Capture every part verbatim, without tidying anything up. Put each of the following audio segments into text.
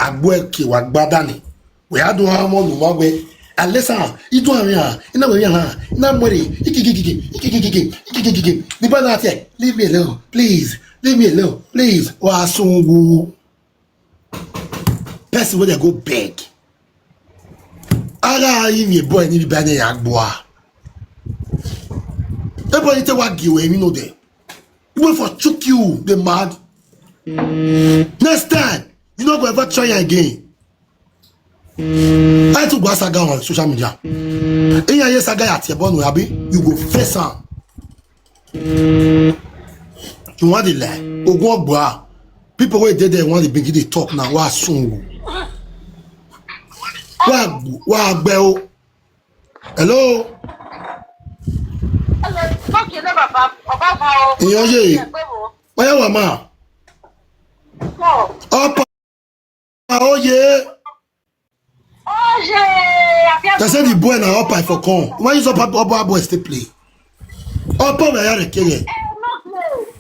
Agbo eke wa gbada ni. We adu ha mo lu ma we. Alesa, idu ami ha. Ina we ha. Ina mo re. Iki iki iki. Iki iki iki. Iki iki iki. The boy not here. Leave me alone, please. Leave me alone, please. Wa sungu. Person wey dey go beg. Ara him ye boy ni bane ya gboa. Everybody tell wa give away, me know there. You wait for chook you, the mad. Next time, you no go ever try again. I too go saga on social media. Iya ye saga ya tie bonu abi, you go face am. You want the lie? Ogun ogba. People wey dey there want to begin dey talk now. Wa sun. Wa wa gbe o. Hello. Talk your name about about how. Iyan ye. Ẹgbẹ́ wo? Oya wa ma. No. Up. Oh yeah. Oh yeah. They say the boy na up I for come. Why you up up up boy still play? Up up ya re kere.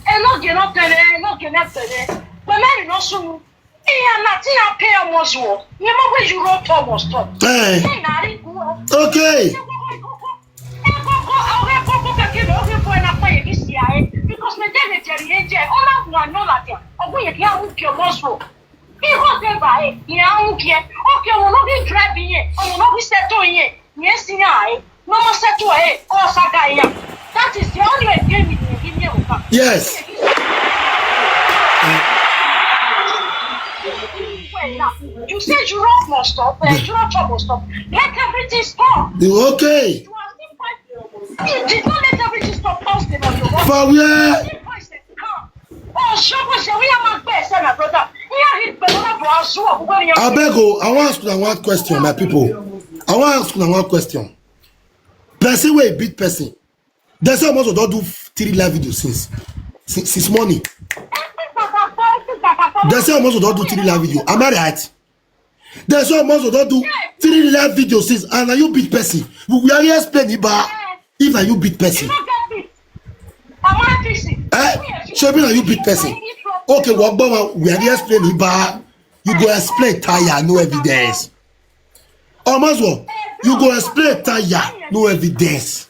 Enoge no tẹ̀lé, enoge no tẹ̀lé. Pẹ̀lú ẹ̀rì ló sún mi. Ìyá náà tí a pay ọmọ zùwọ̀, ìyẹn mọ̀ pé Euro tọ̀ mọ̀ stop. Eh. Ṣé ìnárí kú ọ? Okay. Ẹ kọ́kọ́, ọ̀rẹ́ kọ́kọ́ kẹ́kẹ́ lọ, ọ̀rẹ́ fún ẹ náà pẹ̀yẹ kí sí ayé. Because mi dẹ́rẹ̀ jẹ̀rì yẹn jẹ́, ọ̀nà àbùnà náà làjà. Ọ̀gbìn yẹn kí á mú kí ọmọ zùwọ̀. Ihe ọzọ ebe a, ihe ahụ gị, oke ọmụ n'oge drive ihe, ọmụ n'oge settle ihe, ihe si ya anyị, n'ọmụ settle ihe, ọ saga ihe. That is the only way game in the game of. Yes. You say Europe must stop, uh, Europe must stop. Let everything stop. Okay. You are still fighting. You did not let everything stop. How's the Lord? For where? Still fighting. Come. Oh, show me, show me, I'm a best, my brother. Yeah, he better not go out, so I'm going to. Abeg o, I wan ask una one question, my people. I wan ask una one question. Person wey beat person. They say almost don do three live video since since, since morning. They say almost don do three live video. Am I right? They say almost don do three live video since, and na you beat person. We we are explain iba if na you beat person. You don't get me. I'm not fixing. Eh? Shebi na you beat person. Okay, what about we are explain iba? You go explain tire, no evidence. Almost what? You go explain tire, no evidence.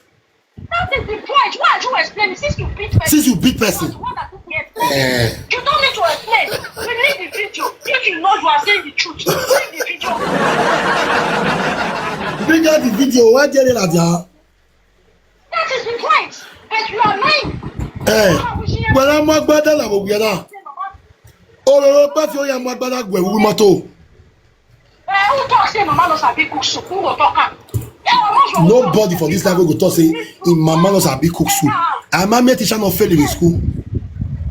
That is the point. Why are you explaining since you beat person? Since you beat person. What are you explaining? Eh. You don't need to explain. We need the video. If you know you are saying the truth, bring the video. Bring out the video. Why did it like that? That is the point. But you are lying. Eh. Well, I'm not better than we are now. Ororo pa fi oya mo agbada gwe wu moto. Eh, who talk say mama no sabi cook soup? Who go talk am? Yeah, mama no Nobody for this life go talk say in mama no sabi cook soup. I ma me teacher no fail in school.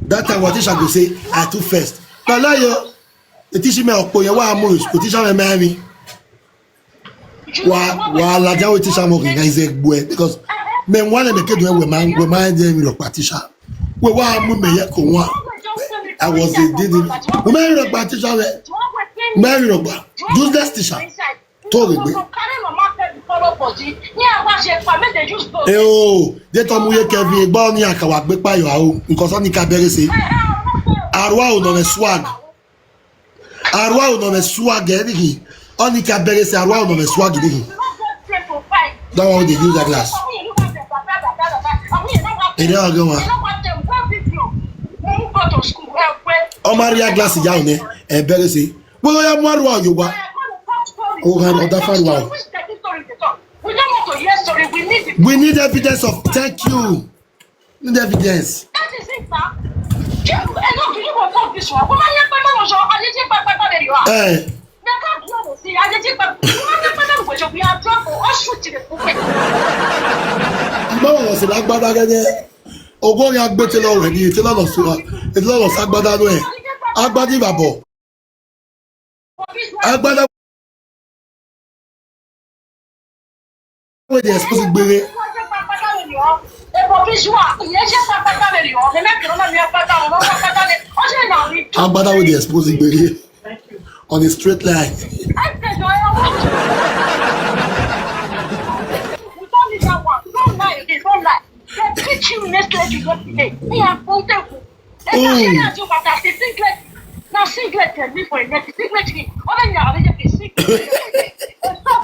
That time what teacher go say I too first. Na lie yo. E teach me okpo ye wa mo school teacher me me mi. Wa wa la jawo teacher mo ga is egbo e because me wa le me kedu we man we man je mi lo pa teacher. We wa mo me ye ko wa. I was a did. We me lo pa teacher we. Me mi lo pa. Useless teacher. To regbe. Eh o, de to mu ye Kevin egba ni akawa gbe pa yo a o. Nkan so ni ka bẹ̀rẹ̀ sí. Arwa o no me swag. Arwa o no me swag e ni. Oni ka bẹ̀rẹ̀ sí arwa o no me swag ni. That one dey use that glass. Ere oge wa. Ọmọ rí glass ya o ne. E bẹ̀rẹ̀ sí. Bóyá ya mú arwa yo wa. O ga o da fa arwa o. We don't want to hear story. We need it. We need evidence of thank you. Need evidence. That is it, sir. You, I know you will talk this one. Woman, you better was your, I did you back, back, back, you are. Eh. They can't do anything. I did you back. Woman, you better was your, we are drunk for all shoot to the pulpit. Ìgbà wo wọ́n sì lágbádá gẹ́gẹ́? Ogún ọ̀rẹ́ agbé tí lọ́wọ́ ẹ̀ ní etí lọ́nà sí wa. Etí lọ́nà ságbádá ló ẹ̀. Agbádá ìbàbọ̀. Agbádá wey dey expose gbere. Agbada wey dey expose gbere on a straight line. Now singlet can be for a neck, singlet him. Other than that, I just singlet. Stop.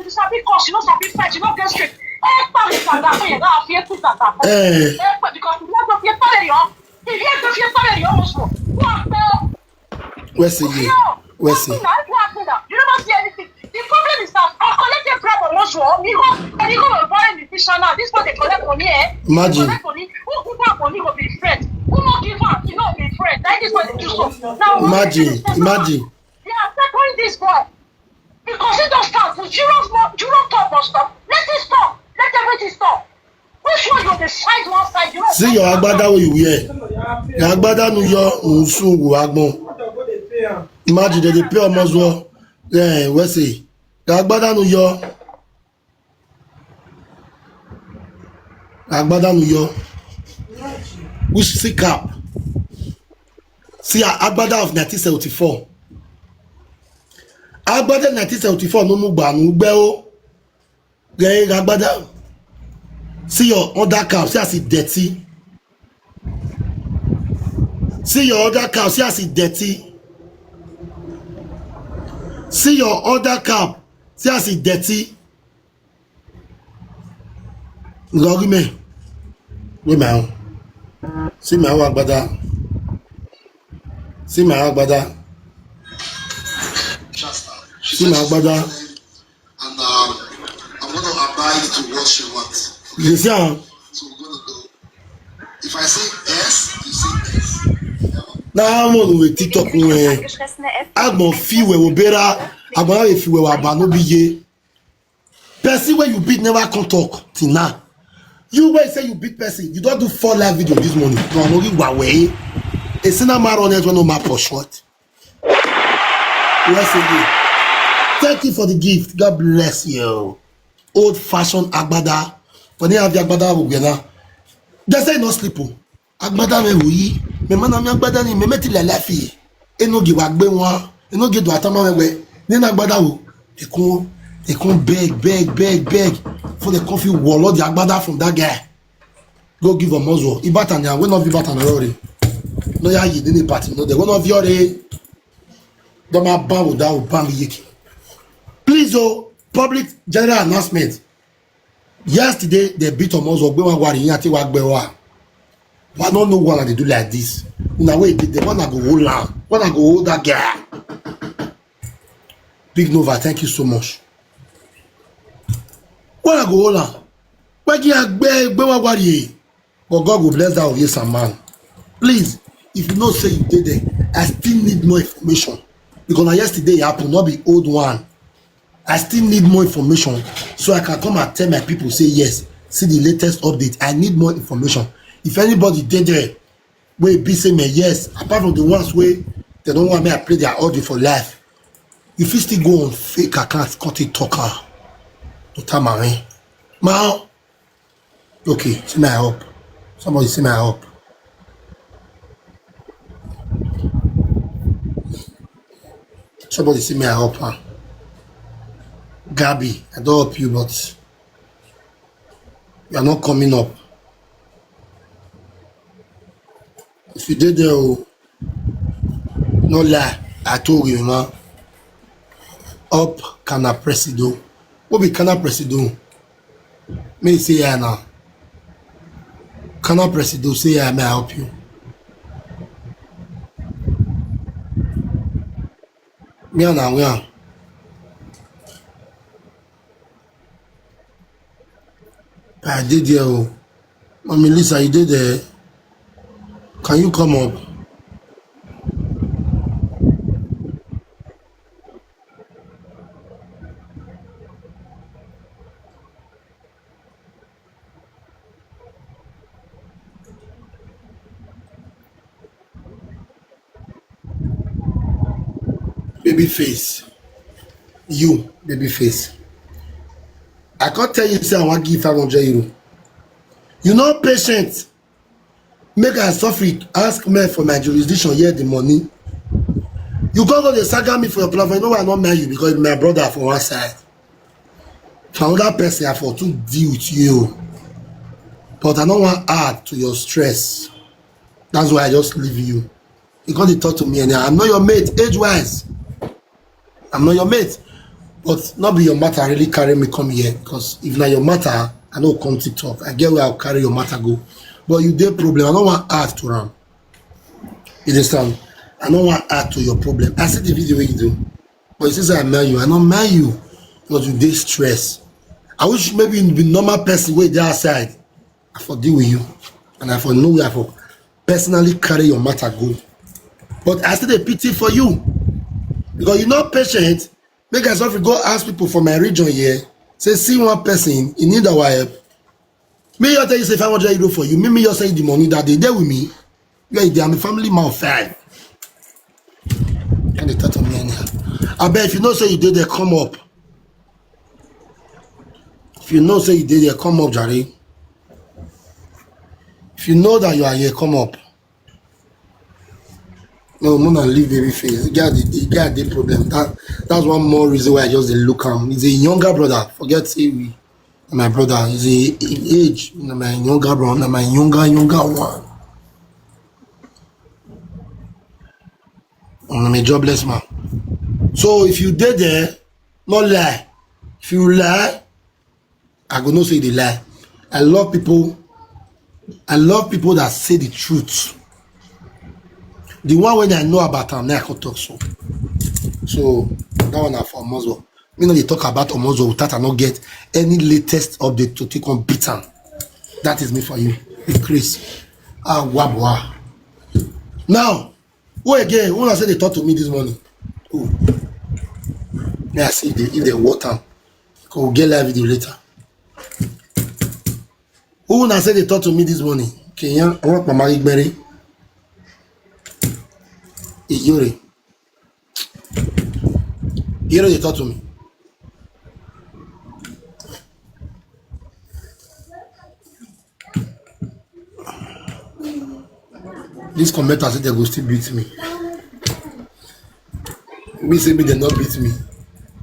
You sabi cause, you know, sabi fight, you know, get straight. Eh, pa mi gbàgbà fún yẹn, náà fi ẹkú gbàgbà fún. Eh. Eh, pa, because you know, fi ẹkú lè yọ. If you have to fi ẹkú lè yọ, what's wrong? What the? Where's the year? Yo, where's what it? Happened now? What happened now? You never see anything. The problem is that I collected bribe on what's wrong. You go, and you go and buy the fish now. This one they collect money, eh? Imagine. They collect money. Who give up money go be friend? Who not give up? You know, be friend. That is what they do so. Now, imagine, imagine. They are tackling this boy. Because he don't stop. But you don't, you don't talk, but stop. Let it stop. Let everything stop. Which one you decide one side? You don't. See your agbada wey you wear. Your agbada nu your nsu wu agbon. Imagine they dey pay almost well. Yeah, we say. Your agbada nu your. Agbada nu your. Which see cap? See a-, agbada of nineteen seventy-four. Agbada nineteen seventy-four no mu gba nu gbe o. Gẹ̀ẹ́ agbada. See your other cap, see as e dirty. See your other cap, see as e dirty. See your other cap, see as e dirty. Lori me. Wey my own. See my own agbada. See my own agbada. See my agbada. And um, I'm going to abide to what you want. You see am? So we're going to go. If I say yes, you say yes. Now I'm on with TikTok. Agbon fi we obera. Agbon fi we wa ba no be ye. Person wey you beat never come talk till now. You wey say you beat person, you don do four live video this morning. No, no, you wa we. A sinner man run it when no man push what? Once again, thank you for the gift. God bless you. Old fashioned agbada. For the have the agbada we na. They say no sleep o. Agbada me wuyi. Me mana mi agbada ni me meti la lafi. Eno gi wa gbe won. Eno gi do atama we we. Ni na agbada wo. They come, they come beg, beg, beg, beg. For the coffee wall, the agbada from that guy. Go give a muzzle. Ibatan ya, we no Ibatan already. No ya yi ni party no de. We no fi ore. Don't ma ban with that ban yiki. Please oh, public general announcement. Yesterday they beat Omozo Ogbewa Wari Yati Wagbewa. I don't know what they do like this. Una wey dey there, when I go hold am, when I go hold that girl. Big Nova, thank you so much. When I go hold am, when I go hold am. But God go bless that of yes and man. Please, if you know say you dey there, I still need more information. Because na yesterday e happen, not be old one. I still need more information so I can come and tell my people say yes, see the latest update. I need more information. If anybody dey there, wey be say me yes, apart from the ones wey they don't want me I play their audio for live. You fit still go on fake accounts, cut it talker. To Tamare. Ma, okay, see my help. Somebody see my help. Somebody see my help, huh? Gabby, I don't help you, but you are not coming up. If you did there, oh, no lie, I told you, man. Up, can I press it though? What be can I press it though? Me say yeah now. Can I press it though? Say yeah, may I help you? Me and I, we are. I did there. Oh. Mommy Lisa, you did there. Can you come up? Baby face. You, baby face. I can't tell you say I want give five hundred euro. You know patient. Make I suffer, ask me for my jurisdiction, here the money. You can't go dey saga me for your platform. You know why I not marry you because my brother for one side. For another person, I for to deal with you. But I don't want add to your stress. That's why I just leave you. You come dey talk to me anyhow. I'm not your mate, age-wise. I'm not your mate. But not be your matter really carry me come here, because if na your matter, I no come TikTok. I get where I'll carry your matter go. But you dey problem. I no wan add to am. You understand? I no wan add to your problem. I see the video wey you do. But you see say I mind you. I no mind you because you dey stress. I wish maybe you be normal person wey dey outside. I for deal with you. And I for know where I for personally carry your matter go. But I still dey pity for you. Because you no patient. Make I suffer go ask people for my region here. Say, see one person, he need our help. Me, I tell you, say five hundred euro for you. Me, me, you say the money that day. There with me. Where you dey? I'm a family man of five. Can they talk to me anyhow? I bet if you know say you dey there, come up. If you know say you dey there, come up, Jare. If you know that you are here, come up. No, more than leave baby face. The guy, the, the guy, the problem. That that's one more reason why I just dey look am. He's a younger brother. Forget say we, my brother. He's a in age. Na my younger brother. Na my younger younger one. I'm a jobless man. So if you dey there, no lie. If you lie, I go know say you dey lie. I love people. I love people that say the truth. The one wey I know about am, na I come talk so. So that one na for Omozo. Me no dey talk about Omozo without I no get any latest update to take on beat am. That is me for you. Increase. Ah, wabwa. Now, who again? Who na say dey talk to me this morning? Who? May I see the, if they water. Go get live video later. Who na say dey talk to me this morning? Kenyan, I want Mama Igbere. Iyore. Iyore dey talk to me. This commenter say they go still beat me. Me say me they not beat me.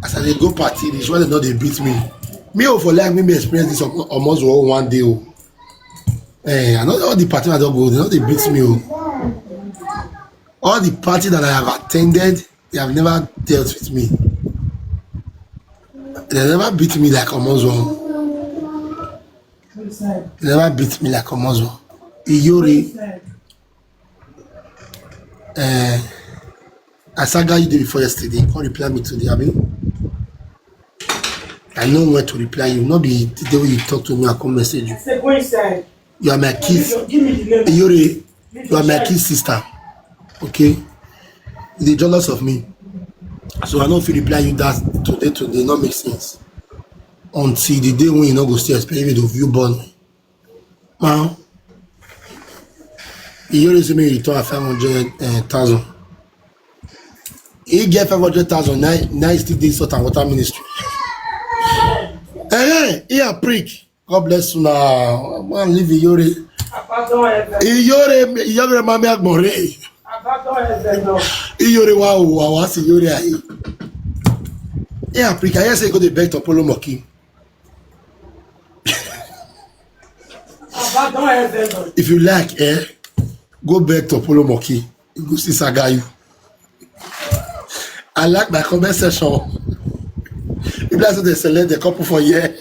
As I dey go party, this one they not they beat me. Me oh for like me, me experience this almost one day oh. Eh, I know all the party I don't go, they not they beat me oh. All the party that I have attended, they have never dealt with me. They never beat me like almost one. They never beat me like almost one. Iyore. Uh, I saga you there before yesterday. You can't reply me today, abi? I know where to reply you. Not be the day when you talk to me, I come message you. I say go inside. You are my kiss. Give me the name. Iyore, you are my kiss sister. Okay? You dey jealous of me. So I no fit reply you that today, today, no make sense. Until the day when you no go still expect me to view born. Now, you only see me return five hundred thousand. He get five hundred thousand, now, now he still dey salt and water ministry. Eh, he a prick. God bless you now. Man, leave Iyore. Iyore, Iyore, Mami Agbonre. Iyore, wow, wow, wow, see Iyore ayi. He a prick. I hear say he go dey beg to Polo Moki. If you like, eh, go back to Polo Moki. You go see saga you. I like my comment section. People like say they select the couple for here.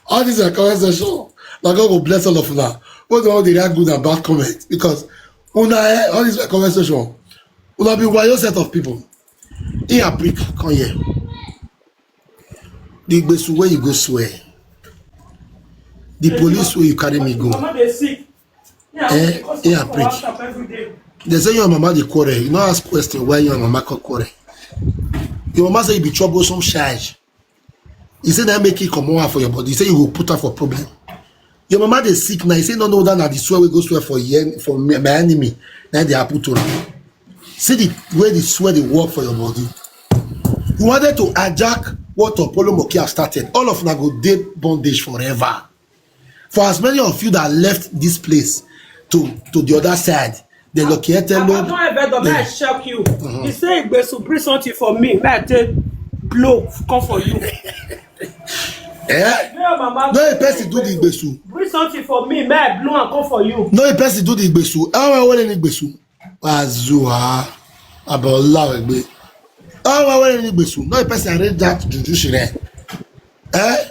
All these are comment section. Now God go bless all of una. What do all the react good and bad comments? Because una, eh, all these comment section. Una be wild set of people. In a prick, come here. The gbesu where you go swear. The police where you carry me go. Mama dey sick. Eh, yeah, prick. They say your mama dey quarrel. You no ask question why your mama come quarrel. Your mama say you be troublesome child. He say that make it come over for your body. He say you go put her for problem. Your mama dey sick now. He say no, no, that na the swear we go swear for here for me, my enemy. Now they happen to am. See the way the swear dey work for your body. You wanted to hijack what Opolo Moki have started. All of una go dey bondage forever. For as many of you that left this place to, to the other side, the lucky Papa, don't ever don make I shock you. He say Igbesu bring something for me. Make I take blow come for you. Eh? May your mama No, a person do the igbesu. Bring something for me. May I blow and come for you. No, a person do the igbesu. How I want any igbesu? Wazua. Abala egbe. How I want any igbesu? No, a person arrange that juju shire. Eh?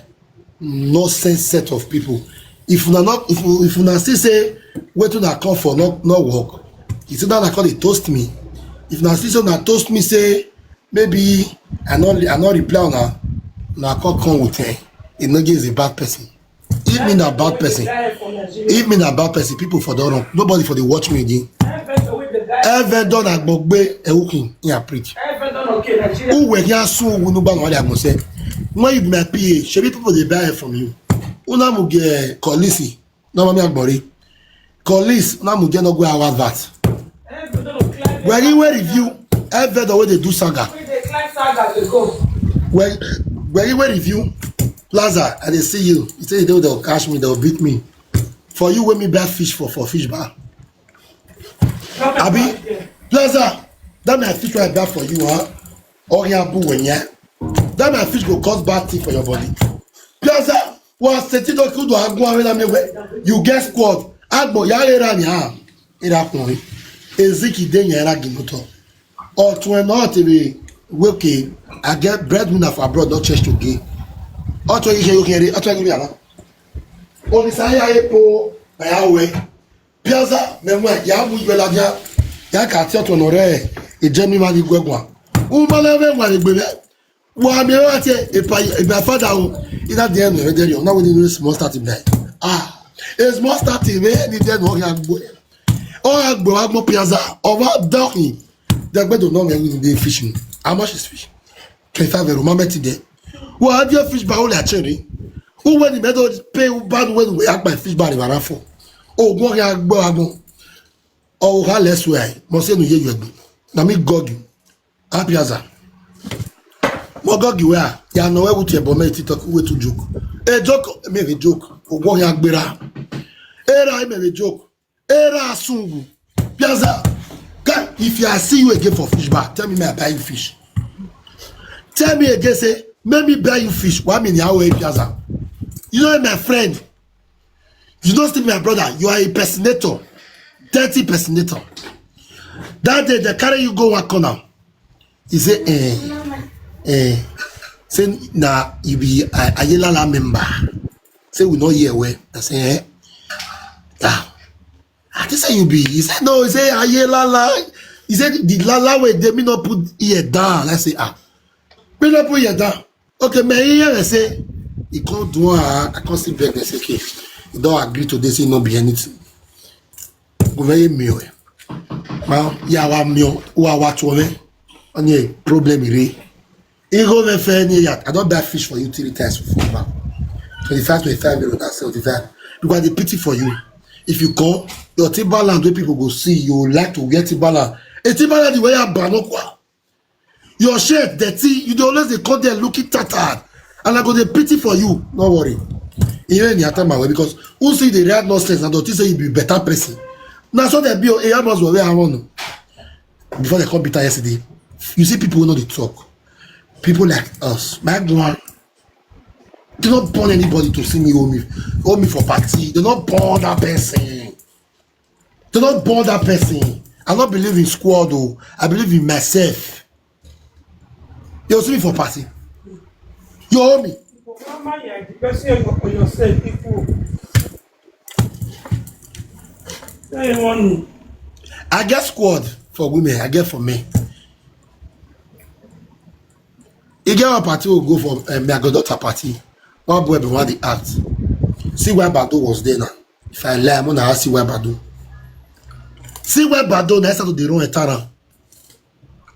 Nonsense set of people. If una not, if, if una still say wetin una come for not, not work, it's either una call it toast me. If una still say una toast me, say maybe I not, I not reply una, una come come with her. Enogie is a bad person. If me na bad person, if me na bad person, people for don run. Nobody for dey watch me again. Evedon Agbogbe Ewukin, he a preach. Who were here soon? Who no ban wale agbonse? When you be my P A, shebi people dey buy from you. Una mu get Kolisi, no mami agbori. Kolisi, una mu get no go our that. Were you where review? Evedon wey dey do saga. Were, were you where review? Plaza, I dey see you. You say they will catch me, they will beat me. For you, when me buy fish for, for fish bar. Abi, Plaza, that my fish right back for you, huh? Oh yeah, boo when yeah. That my fish go cause bad thing for your body. Plaza, was setting to kudo agwa when I'm away. You get squad. Agbo ya era ni ha. Era kun. Eziki den ya era gimuto. Otwe not be okay. I get breadwinner for abroad, not church to gay. Otwe you can, you can, otwe you can. Only say ya epo na ya we. Piazza, me mwa ya mu yue la ya. Ya ka ti otwe no re. E je mi ma ni gwegwa. U ma le me mwa ni gbe me. Wa mi wa ti e pa e ba father o. Ina de no re de yo. Na we ni small starting be. Ah. E small starting be ni de no ya gbo. O ya gbo wa gbo Piazza. O wa dohin. De gbe do no me we dey fishing. How much is fish? Twenty-five euro. Mama ti de. Wa dia fish ba o la chere. U we ni me do pay u ba we ni we akpa fish ba ni ba na fo. O gbo ya gbo agbon. O ha less way. Mo se no ye you. Na me gog you. Apiaza. Mo gog you where? Ya no we with your bome ti talk we to joke. A joke me a joke. O gbo ya gbera. Era me a joke. Era sungu. Piazza. Guy, if I see you again for fish bar, tell me may I buy you fish. Tell me again, say, make me buy you fish. Why me ni awe Piazza? You know my friend. You don't still be my brother. You are a personator. Dirty personator. That day they carry you go one corner. He say, eh, eh. Say na you be uh, Ayelala member. Say we no hear well. I say, eh? Ah. I just say you be. He said, no, he said, Ayelala. He said, the lala way they me not put ear down. I say, ah. Me not put ear down. Okay, me hear I say, he can't do one. I can't sit back and say, okay. He don't agree to this, he not be anything. Go very me. Ma, ya wa mi o, wa wa to me. Any problem ire. He go me fair ni ya. I don't buy fish for you three times for now. Twenty-five, twenty-five euro, that's seventy-five. Because the pity for you. If you call, your timberland where people go see, you like to wear timberland. A timberland the way I ban no kwa. Your shirt dirty, you dey always dey come there looking tattered. And I go dey pity for you. No worry. You know any time my way because who see the real nonsense and don't say you be better person. Now so there be a must where I want before they come bitter yesterday. You see people who know the talk. People like us. My one, they don't born anybody to see me owe me, owe me for party. They don't born that person. They don't born that person. I don't believe in squad though. I believe in myself. You see me for party. You owe me. Mama, you are the person you for yourself, people. Say you want me. I get squad for women. I get for men. You get one party will go for um, my goddaughter party. One boy be one the act. See why Bado was there now. If I lie, I'm gonna ask you why Bado. See why Bado now start to the wrong etara.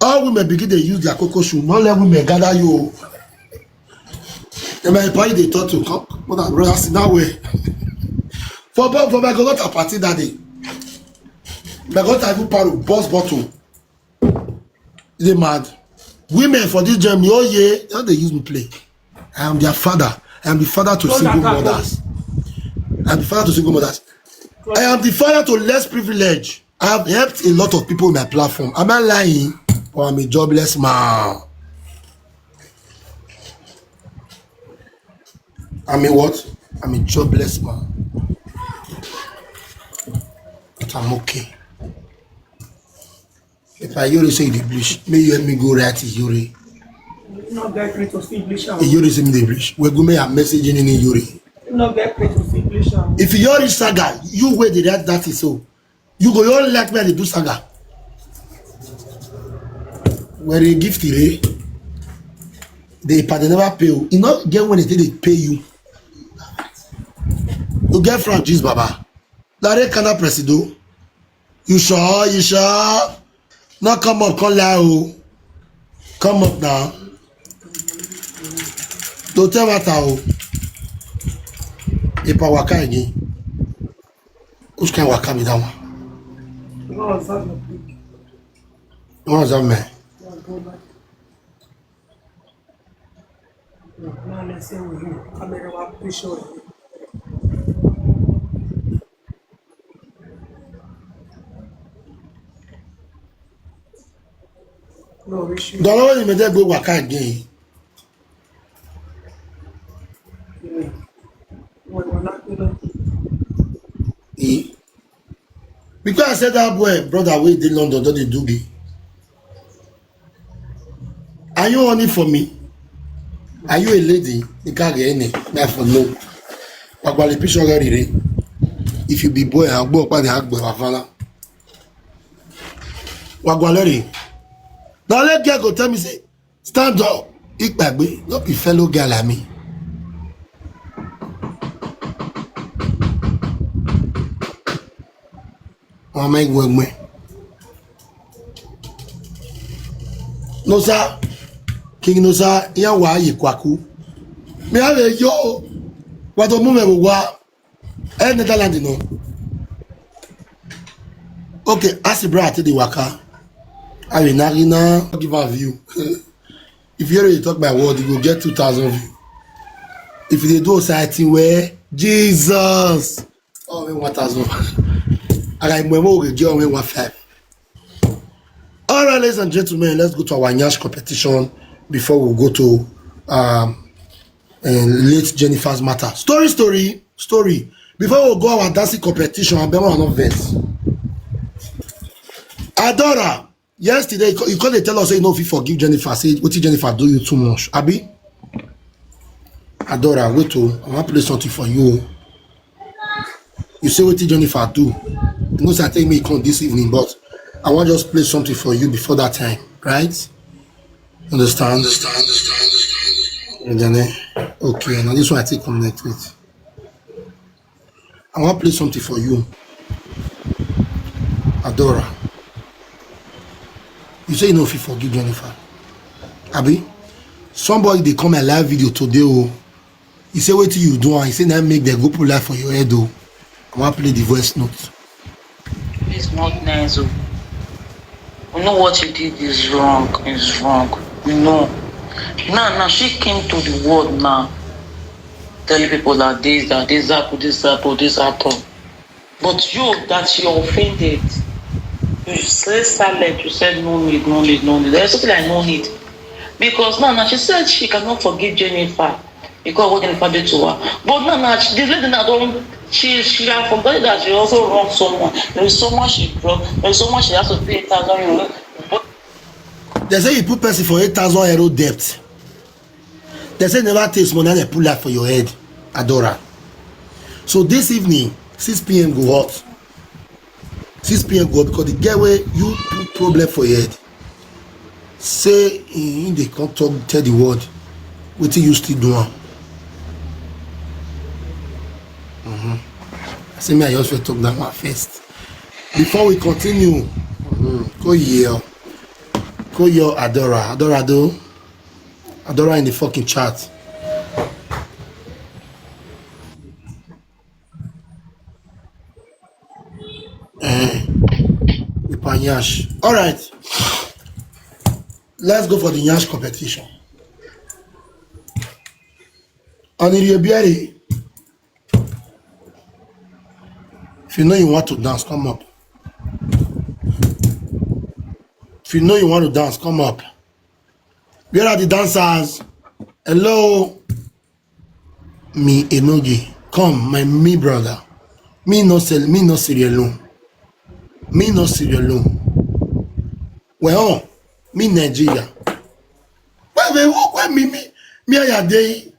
All women begin to use their cocoa shoe. Not let women gather you. And my party they talk to come. What a brother see that way. For for my goddaughter party that day. My goddaughter even pair of boss bottle. They mad. Women for this Germany, oh yeah, how they use me play. I am their father. I am the father to single mothers. I am the father to single mothers. I am the father to less privilege. I have helped a lot of people in my platform. Am I lying? But I'm a jobless man. I'm a what? I'm a jobless man. But I'm okay. If I Yori say you dey bleach, may you help me go write Yori. You no get green to see bleach am. Yori say me dey bleach. We go make a message in Yori. You no get green to see bleach am. If Yori saga, you wear the right that is so. You go your let me dey do saga. Where they give today, they pay they never pay you. You not get when they they pay you. You get franchise, Baba. Lare Kana Presido. You sure? You sure? Now come up, come lie, oh. Come up now. Don't tell matter, oh. If I waka again, which kind waka be that one? No, it's not your pick. What was that man? No, go back. No, no, let's say we here. Camera wa picture. No issue. Don't know when you made that go waka again. Wait, we're not gonna. Eh? Because I said that boy, brother, wey dey London, don dey do me. Are you only for me? Are you a lady? You can't get any. Not for no. Wagbale picture already. If you be boy, I'll go up and I'll go Havana. Wagbale. Now let girl go tell me say, stand up. Ikpagbe, no be fellow girl like me. Ọmọ ẹgbẹ́ ẹgbẹ́. Nosa, King Nosa, ya wa yi kwaku. Mi a le yo. Wa to mu me wa. Eh, Netherlands, no. Okay, as the brother the waka. I will not, not give a view. If you really talk my word, you go get two thousand view. If you dey do society where Jesus, oh, wait, one thousand. I like when we get only one five. All right, ladies and gentlemen, let's go to our Nyash competition before we go to um, uh, late Jennifer's matter. Story, story, story. Before we go our dancing competition, I beg one of vex. Adora, yesterday you co- you come dey tell us say you no fit forgive Jennifer. Say wetin Jennifer do you too much, abi? Adora, wait, oh, I wan play something for you. You say wetin Jennifer do. You know say I take me come this evening, but I wan just play something for you before that time, right? Understand? Understand? Understand? Understand? Okay, now this one I take connect with. I wan play something for you. Adora. You say you no fit forgive Jennifer. Abi? Somebody dey come a live video today, oh. He say wetin you do am. He say na make dem go put light for your head, oh. I wan play the voice note. It's not nice. Oh. You know what you did is wrong. It's wrong. You know. Now, now she came to the world now, telling people that this, that this happen, this happen, this happen. But you, that you offended, you stay silent. You said no need, no need, no need. There's something like no need. Because now, now she said she cannot forgive Jennifer because what Jennifer did to her. But now, now she, the lady now don't. She she have forgotten that she also wronged someone. There is someone she broke. There is someone she has to pay eight thousand euro. But They say you put person for eight thousand euro debt. They say never taste money and they put light for your head, Adora. So this evening, six p m go hot. Six p m go hot because the girl wey you put problem for your head say he dey come talk tell the world wetin you still do am. Mhm. I say me I just fit talk that one first before we continue. Mhm. Go here, go your Adora, Adora do, Adora in the fucking chat. Eh, the panyash. All right. Let's go for the nyash competition. Oniriye Biari, if you know you want to dance, come up. If you know you want to dance, come up. Where are the dancers? Hello? Me Enoge, come, my me brother. Me no sell, me no sell alone. Me no sell alone. Well, me Nigeria. Where they walk where me me me I dey.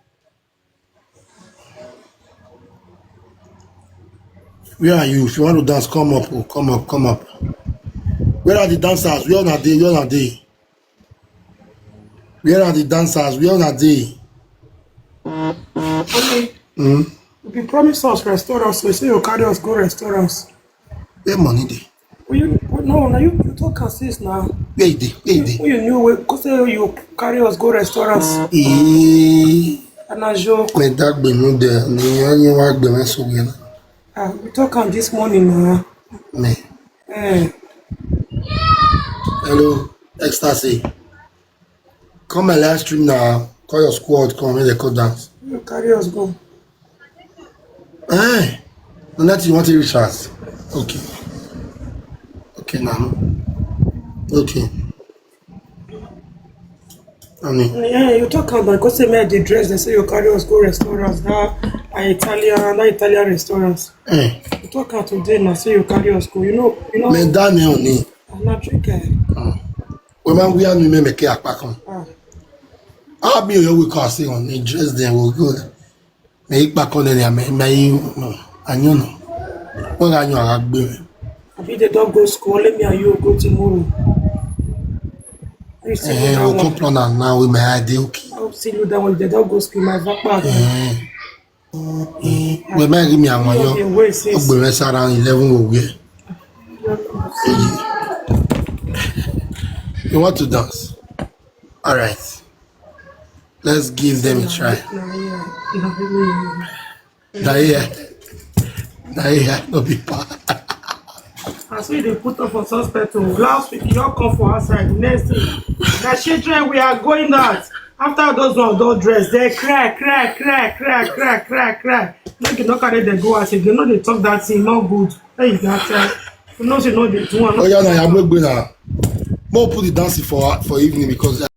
Where are you? If you want to dance, come up, oh, come up, come up. Where are the dancers? Where are they? Where are they? Where are the dancers? Where are they? Okay. Mm. You be promise us restaurants, so say you carry us go restaurants. Where money dey? Well, you, well, no, no, you, you talk and sis now. Where you dey? Where you dey? When you knew, because say you carry us go restaurants. Eh. And I joke. Me that be no there. Me only one be me so we na. Ah, we talk am this morning now. Me. Eh. Hello, Ecstasy. Come my live stream now. Call your squad, come make they come dance. You carry us go. Eh, na that you want to reach us. Okay. Okay, now. Okay. Honey. Yeah, you talk about because say me the dress, they say you carry us go restaurants, that Italian, that Italian restaurants. Eh. You talk out today now, say you carry us go. You know, you know. Me that me honey. I'm not drinking. Ah. When man we are me make a pack on. Ah. I'll be your week or say on the dress then we'll go. Me ikpa kone ni ame me you no anyo no. Wọ́n ra yan ara gbé mi. Abi they don go school, let me and you go tomorrow. You see me Eh, now, we come plan am now with my eye dey okay. I will see you down when they don go school, my backpack. Eh. Eh, we might give me a one. You dey wait since. Ogbe me sara eleven owe. You want to dance? All right. Let's give them a try. Na here, na here, no be pa. As we dey put up for suspect o, last week you all come for outside, next thing na children we are going out. After those one don dress, they cry, cry, cry, cry, cry, cry, cry. Make you no carry them go out again. No dey talk that thing, no good. Hey, that time. You know say no dey do one. Oh yeah, na ya gbegbe na. Mo put the dancing for for evening because